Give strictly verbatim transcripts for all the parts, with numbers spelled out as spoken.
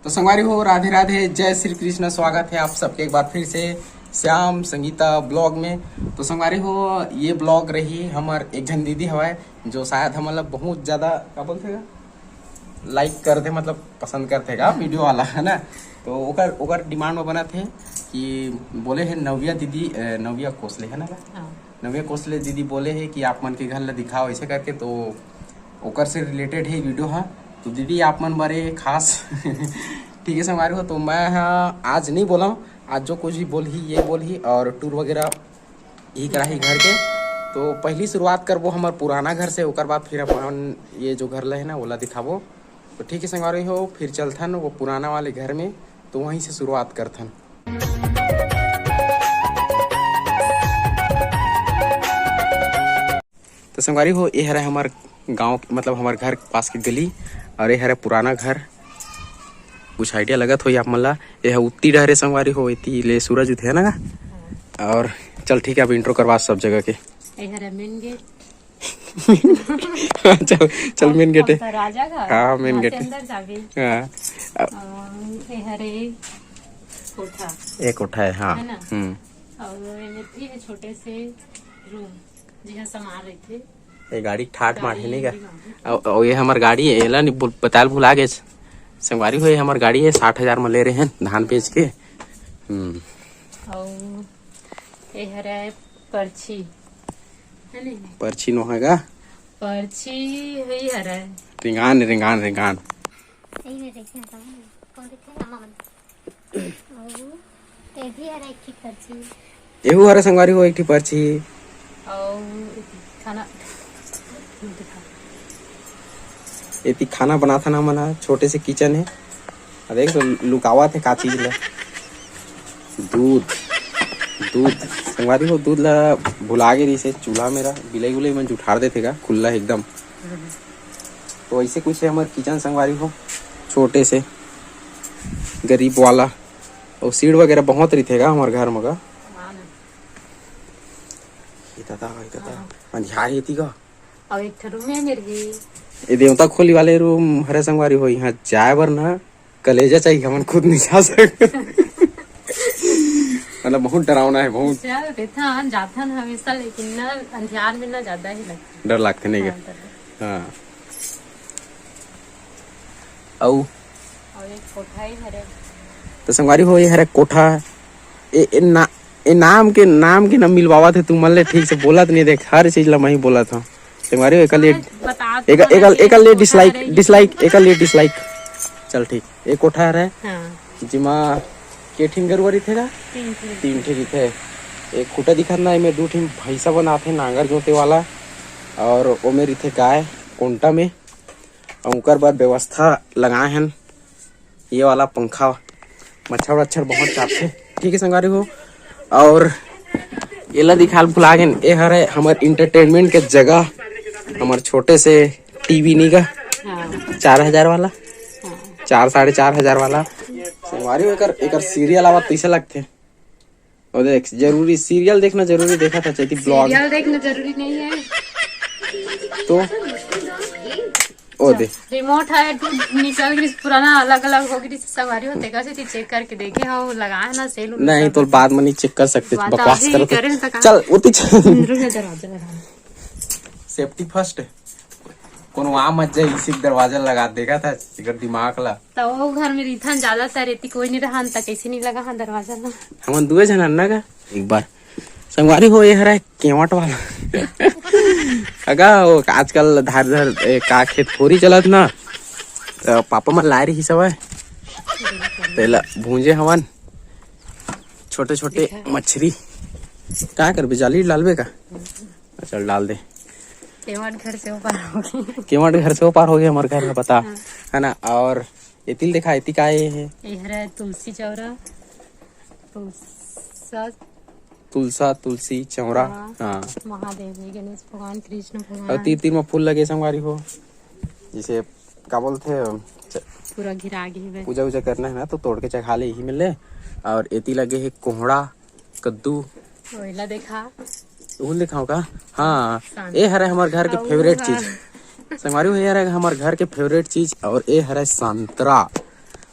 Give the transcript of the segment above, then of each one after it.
तो संगवारी हो, राधे राधे, जय श्री कृष्ण। स्वागत है आप सबके एक बार फिर से श्याम संगीता ब्लॉग में। तो संगवारी हो, ये ब्लॉग रही हमर एक झन दीदी हवय, जो शायद हमन ला बहुत ज्यादा, का बोलथे गा, लाइक करथे, मतलब पसंद करथे गा वीडियो वाला, है ना। तो ओकर ओकर डिमांड में बनत हे कि बोले हे नव्या दीदी, अ, नव्या कोसले, है ना गा? हाँ। नव्या कोसले दीदी बोले हे कि आप मन के घर ला दिखाओ ऐसे करके, तो ओकर से रिलेटेड हे वीडियो हा। तो दीदी, आप मन बारे खास ठीक है संगवारी हो, तो मैं हा आज नहीं बोला हूँ, आज जो कुछ भी बोलही, ये बोलही और टूर वगैरह ही कराही घर के। तो पहली शुरुआत करबो हमर पुराना घर से, ओकर बाद फिर अपन ये जो घर ला है ना, ओला दिखाबो। तो ठीक है संगवारी हो, फिर चलथन वो पुराना वाले घर में, तो वहीं से शुरुआत करथन। तो संगवारी हो, ये हरे हमर गांव, मतलब हमर घर के पास के गली, और ये हरे पुराना घर। कुछ आइडिया लगत होई आप मन ला। ये ह उत्ती डहरे संगवारी हो, एती ले सूरज उठे ना। और चल ठीक है, अब इंट्रो करवा सब जगह के। ये हरे मेन गेट। चल, चल मेन गेट है। दरवाजा का हाँ, मेन गेट। अंदर जाबे। हाँ। और ये हरे कोठा। एक कोठा है, हाँ। है ना? हम्म। और ये मेथी है, छोटे से रूम, जिहाँ सामान रखते। ये गाड़ी ठाठ मार है नहीं का? गाड़ी मार। और, और ये हमार गाड़ी है, एला नहीं बोल, बताल भुला गए। संगवारी हो, ये हमार गाड़ी है, साठ हजार में ले रहे हैं धान बेच के। हम्म। और ये हरे परछी, है नहीं? परछी नोहा गा? परछी है हरे। रिंगान, रिंगान, रिंगान। यही में देखे हैं, कौन देखे हैं? मामा। अउ ये भी हरे एक ठी परछी। एहू हरे संगवारी हो एक ठी परछी। अउ खाना, एती खाना बनाथन हमन ह, छोटे से किचन हे। आ देख तो लुकावत हे का चीज ला। दूध, दूध संगवारी हो, दूध ला भुला गे रहिसे चूल्हा मेरा, बिलाई उलाई मन जुठार देथे का खुल्ला एकदम। तो ऐसे कुछ है हमर किचन संगवारी हो, छोटे से गरीब वाला। और सीढ़ वगैरह बहुत रहिथे गा हमर घर में गा। हाँ ना। ये दादा, ये दादा, हाँ। अंधियार हे एती गा। और एक ठो रूम में मेरे भी। ये देवता खोली वाले रूम हरे संगवारी हो, यहाँ जाए बर ना कलेजा चाहिए, हमन खुद नहीं जा सकते। मतलब बहुत डरावना है, बहुत। चल, रहथन, जाथन हमेशा, लेकिन ना अंधियार में ना ज्यादा ही लगता। डर लगथे नहीं गा? हाँ, डर लगथे। हाँ। अउ? अउ एक कोठा ही हरे। तो संगवारी हो, ये हरे कोठा। ए, ए, ना, ए नाम के, नाम के ना मिलवावत हे, तू मन ले ठीक से बोलत नहीं देख, हर चीज ला मैं ही बोलत हूँ। संगवारी हो, एकर लिए, हाँ, बता दो एकर, ना एकर, कि एकर लिए कोठा डिसलाइक, हरे कि डिसलाइक, एकर लिए डिसलाइक। चल ठीक, एक कोठा हरे। हाँ। जेमा के ठिन गरुवा रहिथे गा? तीन ठिन। तीन ठिन रहिथे। एक खूटा दिखत ना, एमे दू ठिन भैंसा बनाथे, नांगर जोते वाला, और ओमे रहिथे गाय कोंटा में। और ओकर बाद व्यवस्था लगाए हन, ये वाला पंखा, मच्छर वच्छर बहुत काटथे। ठीक है संगवारी हो, और एला दिखाल भुला गेन, ए हरे हमर एंटरटेनमेंट के जगह, हमर छोटे से टीवी नी गा, हाँ। चार हजार वाला, हाँ। चार, साढ़े चार हजार वाला। संगवारी हो, एकर, एकर सीरियल आवत पैसा लगथे। और देख, जरूरी सीरियल देखना जरूरी, देखा था चैती ब्लॉग। सीरियल देखना जरूरी नहीं है। तो ओ दे। रिमोट है, टू निकल गई, पुराना अलग अलग हो गई, संगवारी हो, तेकर से चेक करके देखे हो, लगा है ना, सेल उल नहीं सब। तो बाद में नहीं चेक कर सकते, बात बकवास अभी करते। करें तो का? चल, उती चल। रुक जा, दरवाजा लगा। Safety first. कोनो आ मत जाए, इसी दरवाजा लगा देगा था, अगर दिमाग ला। तो वो घर में रिथन ज्यादातर, एती कोई नहीं रहन, त कैसे नहीं लगा हाँ दरवाजा ना? हमन दुए झन हन ना का? एक बार संगवारी हो, ये हरा केवट वाला। अगा, वो आजकल धार धार, ए, का खेत खोरी चलत ना, तो पापा मन लाए रही सवय, तेला भूंजे हवन, छोटे छोटे मछरी। का करबे, जाली डालबे का? चल, डाल दे। केवट घर से ओ पार हो गए। केवट घर से ओ पार हो गए, हमारे घर में पता, हाँ। है ना? और एतिल देखा, एती का ये है? ये हरे तुलसी चौरा, तुलसा, तुलसा, तुलसी चौरा। हाँ। हाँ। महादेव जी, गणेश भगवान, कृष्ण भगवान। और तीर तीर में फूल लगे संगवारी हो, जैसे का बोलते हैं, च-, पूरा घिरा गए है। पूजा उजा करना है ना, तो तोड़ के चढ़ा ले यही में ले। और एती लगे है कोहड़ा, कद्दू। ओइला देखा। उन दिखाओ का? हाँ, संतरा। ए हरे हमार घर के अउ फेवरेट हाँ। चीज। संगवारी हो, ए हरे हमार घर के फेवरेट चीज, और ए हरे संतरा।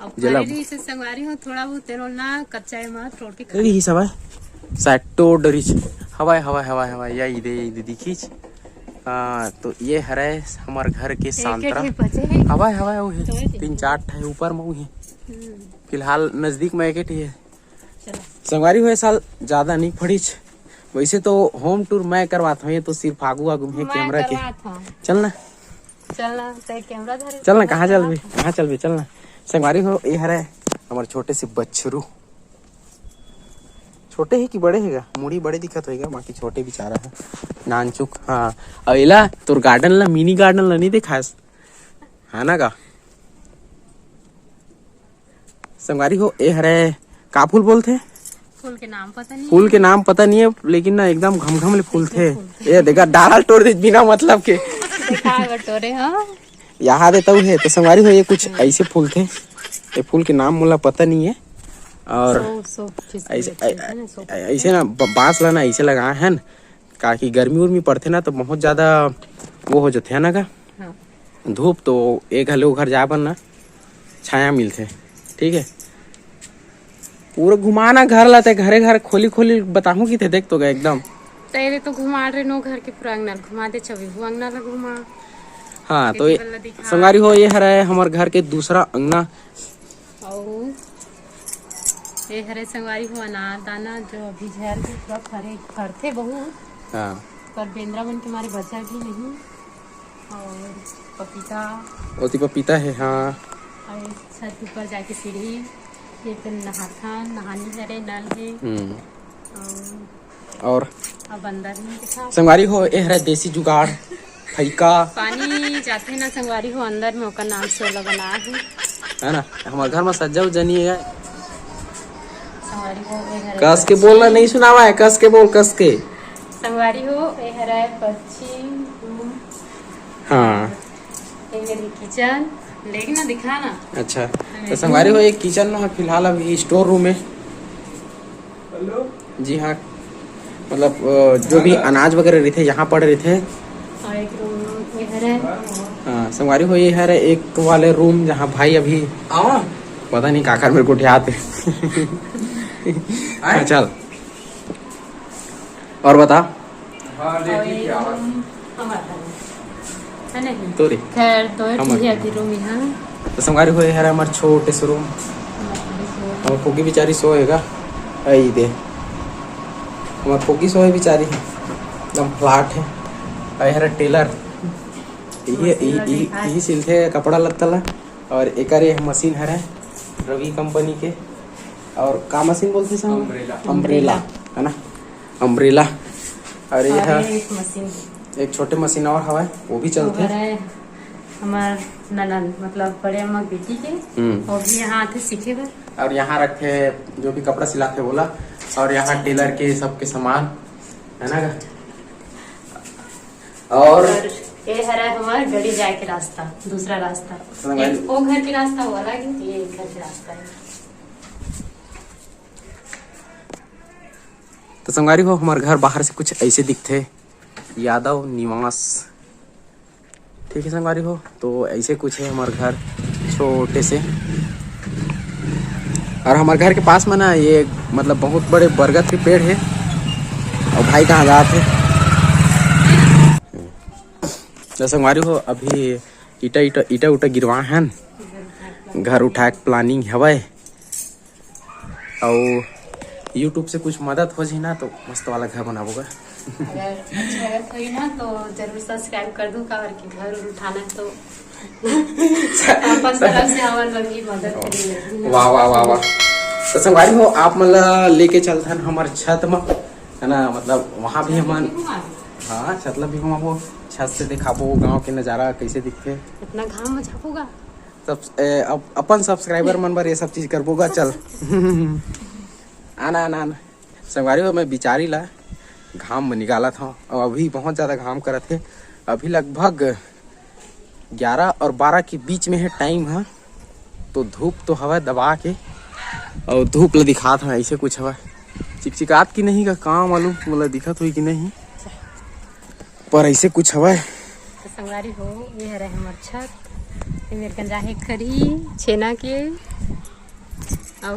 अब जेला फरे रहिस हे संगवारी हो, थोड़ा बहुत तेल ना कच्चा हे, मत रोटी खा। यही सब है, सैटो डरिच। हवाई, हवाई, हवाई, हवाई, या इदे, इदे दिखिच। हाँ, तो ये हरे हमर घर के एक, एक सांतरा। ही बचे हे। हवाई, हवाई, वो है। तो ये तीन चार ठे ऊपर में वो है। हम्म। फिलहाल नजदीक में एक ही है। चलो। संगवारी हो, ए साल ज्यादा नहीं फड़िच। वैसे तो होम टूर मैं करवात हूँ, ये तो सिर्फ आगू आगू में मैं कैमरा के। करवात हूँ। चल ना। चल ना, ते कैमरा धरे चल ना, तो कहाँ मैं चलबे? करवात हूँ। कहाँ चलबे? चल ना। संगवारी हो, ये हरे हमर छोटे से बछरू। छोटे हे कि बड़े हे गा? मुड़ी बड़े दिखत होएगा, बाकी छोटे बेचारा है, नानचुक। हाँ, अब एला तोर गार्डन ला, मिनी गार्डन ला नहीं देखास, है ना गा? संगवारी हो, ए हरे का फूल बोलथे? फूल के नाम पता नहीं फूल है। के नाम पता नहीं है, लेकिन ना एकदम घमघम ले फूलथे। फूलथे। ये देखा, डाल टोर दे बिना मतलब के। दिखा बटोरे, हाँ। यहाँ दे तऊ है, तो संगवारी हो, ये कुछ ऐसे फूलथे। ये फूल के नाम मोला पता नहीं है। और सो, सो चीज ऐसे, के ऐ-, है ना, सो ऐ-, ऐसे ना ब-, बांस ला ना ऐसे लगाए हैं ना, काकि गर्मी उर्मी पड़थे ना, तो बहुत ज्यादा वो हो जाथे, है ना का? हाँ। धूप तो एक घले ओ घर जाए बर ना, छाया मिलथे। ठीक है, पूरा घुमाना घर ला, ते घरे घर खोली खोली बताहूँ कि ते देख तो गए एकदम। तेरे तो घुमा रहे नो घर के पूरा अंगना ल घुमा दे, छवि वो अंगना ला घुमा। हाँ, तो ये टेबल ला दिखा। संगवारी हो, ये हरे हमर घर के दूसरा अंगना। अउ ये हरे संगवारी हो अनार दाना, जो अभी झर के पूरा फरे, फरथे बहुत। हाँ। पर बेंदरा मन के मारे बचा भी नहीं। और पपीता। ओती पपीता है, हाँ। और छत ऊपर जाके सीढ़ी, ये तो नहाथन, नहानी हरे, नल है। हम्म। और और अब अंदर में दिखा। संगवारी हो, ए हरे देसी जुगाड़, फइका। पानी जाथे ना संगवारी हो अंदर में, ओकर नाम से ओला बना है। है ना, हमर घर में सज्जा उज्जा नहीं है। संगवारी हो, ए हरे कस के बोल ना, पक्षी। नहीं सुनावा है, कस के बोल, कस के। संगवारी हो, ए हरे पक्षी। हाँ। ये मेरी किचन, लेकिन ना दिखा ना। अच्छा, तो संगवारी हो, एक किचन में फिलहाल अभी स्टोर रूम है। जी हाँ, मतलब, अ, जो भी अनाज वगैरह रहिथे, यहाँ पड़े रहिथे। और एक रूम इधर है। हाँ, संगवारी हो, ये हरे एक वाले रूम, जहाँ भाई अभी आवा, पता नहीं काकर मेरे को उठियात हे। हाँ, चल, और बता। हाँ, ले, और ठीक ये है, आवाज। रूम हमारा है। है नहीं? तो रे। खैर, तो ये हमर। ठीक है, अभी रूम यहाँ। तो संगवारी हो, ये हरे हमर छोटे से रूम। हमर छोटे से रूम। हमर फोगी बेचारी सोएगा। आई दे। हमर फोगी सोए बेचारी। एकदम फ्लैट है। आई हरे टेलर। ये, मशीन ये, ला ये, देखा। यही सिलथे कपड़ा लत्ता ला। और एकर ये मशीन हरे रवि कंपनी के। और का मशीन बोलथे साहब? अम्ब्रेला। अम्ब्रेला, है ना? अम्ब्रेला। और ये और है ये एक मशीन। एक छोटे मशीन और हवय, वो भी चलथे। वो हरे हमर ननद, मतलब बड़े अम्मा के बेटी के, हम्म। वो भी यहाँ आथे सीखे बर। और यहाँ रखथे जो भी कपड़ा सिलाथे बोला, और यहाँ टेलर के सबके सामान, है ना गा? और और ये हरे हमर गड़ी जाए के रास्ता, दूसरा रास्ता। हाँ, एक वो घर के रास्ता, वो अलग है, ये एक घर के रास्ता है। तो संगवारी हो, हमर घर बाहर से कुछ ऐसे दिखथे, यादव निवास। ठीक है संगवारी हो, तो ऐसे कुछ है हमर घर छोटे से। और हमर घर के पास में ना, ये मतलब बहुत बड़े बरगद के पेड़ है। और भाई कहाँ जात है? तो संगवारी हो, अभी ईटा, ईटा, ईटा उटा गिरवा हन, घर उठाए के planning हवय। अउ YouTube से कुछ मदद हो जाही ना, तो मस्त वाला घर बनाबो गा। अगर अच्छा लगत होही ना, तो जरूर subscribe कर दू, काबर कि घर उठाना है तो अपन तरफ से हमन मन की मदद करी। वाह, वाह, वाह, वाह। तो संगवारी हो, आप मन ला लेके चलथन हमर छत म, है ना, मतलब वहाँ भी छत हमन भी घुमाबो। हाँ, छत ला भी घुमाबो, छत से दिखाबो गाँव के नजारा कैसे दिखथे। इतना घाम में झापूगा। सब, ए, अप-, अपन subscriber मन बर ये सब चीज करबो गा, चल। आना, आना, आना। संगवारी हो, मैं बिचारी ला घाम में निकालत हूँ। अब अभी बहुत ज्यादा घाम करत हे। अभी लगभग ग्यारह और बारह के बीच में है time ह। तो धूप तो हवा दबा के, और धूप ला दिखात हूँ, ऐसे कुछ हवा चिकचिकात की नहीं का, काम आलू मोला दिखत हुई कि नहीं, पर ऐसे कुछ हवा। तो संगवारी हो, ये हरे हमर छत। मेर कन जाहे खरी छेना के। अउ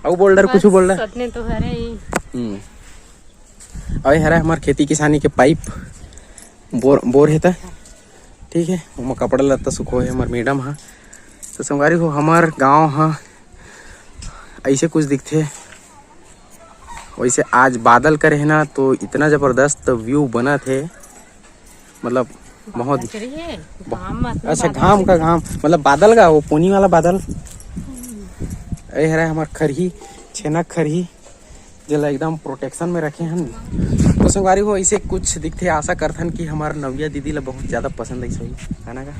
अउ बोल डर, कुछ बोल डर। सतने तो हरे ही। हम्म। अउ ये हरे हमर खेती किसानी के पाइप, बोर, बोर हे त, ठीक है, ओमा कपड़ा लत्ता सुखो हे हमर मैडम हा। तो संगवारी हो, हमर गांव हा ऐसे कुछ दिखथे। वैसे आज बादल करे है ना, तो इतना जबरदस्त व्यू बनत हे, मतलब बहुत। बादल करे हे, घाम मत, अच्छा, बादल घाम से। का घाम, मतलब बादल का वो पोनी वाला बादल। ए हरे हमर खरही, छेना खरही, जेला एकदम प्रोटेक्शन में रखे हन। तो संगवारी हो, ऐसे कुछ दिखथे। आशा करथन कि हमार नविया दीदी ला बहुत ज्यादा पसंद आइस होही, है ना का?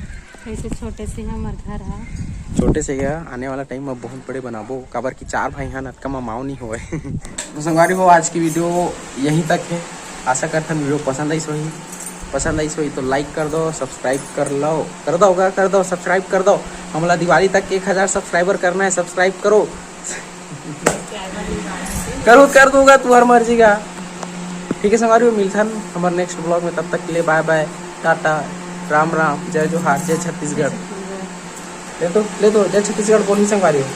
ऐसे छोटे से हमर घर हा। छोटे से क्या, आने वाला टाइम में बहुत बड़े बनाबो, काबर कि चार भाई हन, अतका म माव नहीं होए। तो संगवारी हो, आज की वीडियो यहीं तक है। आशा करथन वीडियो पसंद आइस होही। पसंद आइस होही तो लाइक कर दो, सब्सक्राइब कर लो, कर दो, कर दो, सब्सक्राइब कर दो। हमला दिवाली तक एक हजार सब्सक्राइबर करना है, सब्सक्राइब करो। करो, कर दूंगा, तुम्हार मर्जी का। ठीक है संगवारी हो, मिलथन हमर नेक्स्ट ब्लॉग में, तब तक के लिए बाय बाय, टाटा, राम राम, जय जोहार, जय छत्तीसगढ़। ले तो, ले तो, जय छत्तीसगढ़ बोलही संगवारी हो।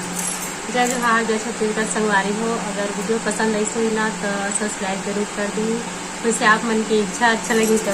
जय जोहार, जय छत्तीसगढ़ संगवारी हो। अगर वीडियो पसंद आइस होही ना, तो सब्सक्राइब जरूर कर दी। वैसे आप मन की इच्छा, अच्छा लगी तो